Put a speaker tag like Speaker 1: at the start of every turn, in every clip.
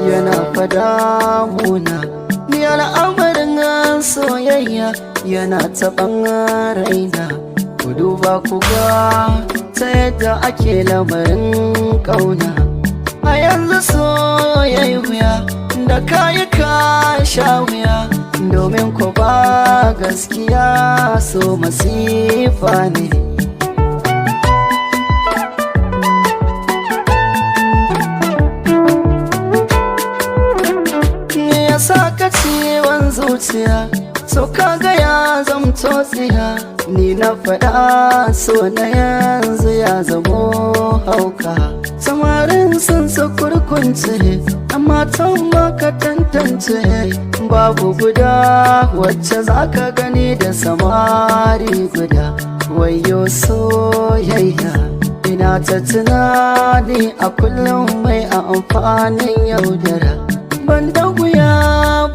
Speaker 1: Yana fada muna. Ni al'amarin soyayya yana taɓan raina. Ku duba ku ga ta yadda ake lamarin ƙauna. A yanzu soyayya da kayi ka sha wuya, domin ku ba gaskiya, so masifa ne. Me yasa ka ciwon zuciya? So kaga ya zamto tsiya. Ni na faɗa, so na yanzu ya zamo hauka. Samarin sun su kurkunce, amma tan ka tantance. Babu guda wacce zaka gani da samari guda. Wayo soyayya, ina ta tunani a kullum mai amfanin yaudara. Ban da guya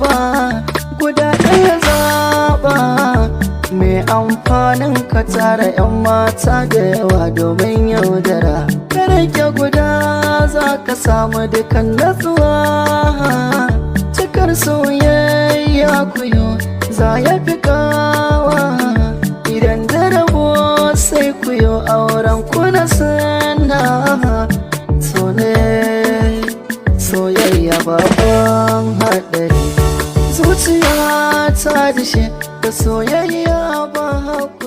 Speaker 1: ba, guda ɗaya zaɓa. Mai amfanin ka tara 'yan mata da yawa domin yaudara? Ka rage guda, za ka samu dukan natsuwa. Cikar soyayya kuyo za ya fi kawa. Idan da rabo sai kuyo auren kuna sana. So ne soyayya babban haɗari. Zuciya ta dishe da soyayya ba haƙuri.